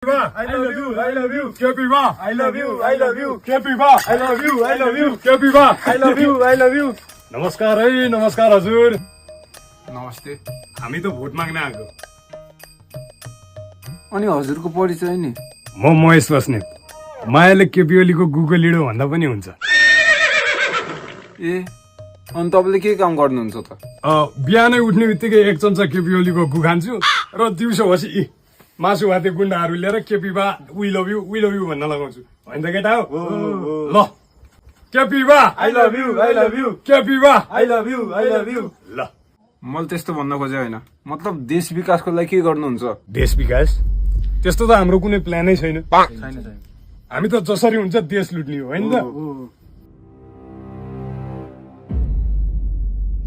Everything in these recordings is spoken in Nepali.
I love you, I love you, Kepiva, I love you, I love you, Kepiva, I love you, I love you, Kepiva, I love you, I love you. नमस्कार है, नमस्कार हजुर। नमस्ते। हामी त भोट माग्न आएको। अनि हजुरको परिचय नि? म महेश बस्नेत। मायाले केपी ओलीको गुगल लिडो भन्दा पनि हुन्छ। ए, अनि तपाईले के काम गर्नुहुन्छ त? बिहानै उठ्ने बित्तिकै एक चम्चा केपी ओलीको गु खान्छु र दिउँसो बसी मासु भाते गुन्डाहरू लिएर केपीबा वी लभ यु भन्न लगाउँछु। होइन त केटा हो? ल केपीबा I love you, I love you, केपीबा I love you, I love you. ल मैले त्यस्तो भन्न खोजे होइन, मतलब देश विकासको लागि के गर्नुहुन्छ? देश विकास त्यस्तो त हाम्रो कुनै प्लानै छैन। हामी त जसरी हुन्छ देश लुट्ने हो, होइन त?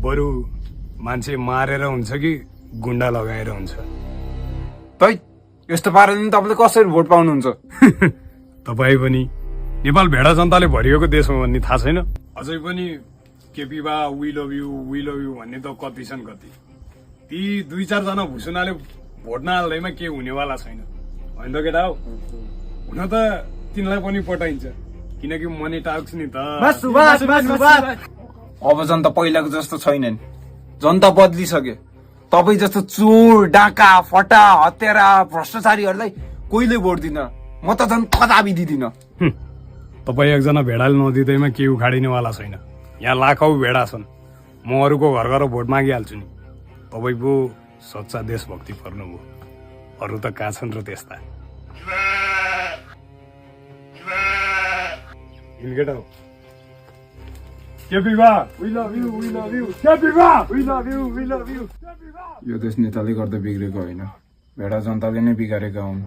बरु मान्छे मारेर हुन्छ कि गुन्डा लगाएर हुन्छ। तै यस्तो पाराले तपाईँले कसरी भोट पाउनुहुन्छ? तपाईँ पनि नेपाल भेडा जनताले भरिएको देश हो भन्ने थाहा छैन? अझै पनि केपीबा वी लभ यु भन्ने त कति छन् कति। ती दुई चारजना भुसुनाले भोट नहाल्दैमा के हुनेवाला छैन। होइन त केटा हो? हुन त तिनलाई पनि पटाइन्छ, किनकि मनी टाक्स नि त। अब जनता पहिलाको जस्तो छैनन्, जनता बदलिसके। तपाईँ जस्तो चोर, डाका, फटा, हत्यारा, भ्रष्टाचारीहरूलाई कोहीले भोट दिन। म त झन् कदापि दिदिन। तपाईँ एकजना भेडाले नदिँदैमा के उखाडिनेवाला छैन। यहाँ लाखौं भेडा छन्। म अरूको घर घर भोट मागिहाल्छु नि। तपाईँ पो सच्चा देशभक्ति पर्नुभयो, अरू त कहाँ छन् र त्यस्ता। केटा हो? केपीबा we love you, we love you, केपीबा we love you, we love you, केपीबा। यो देश नेताले गर्दा बिग्रेको होइन, भेडा जनताले नै बिगारेका हुन्।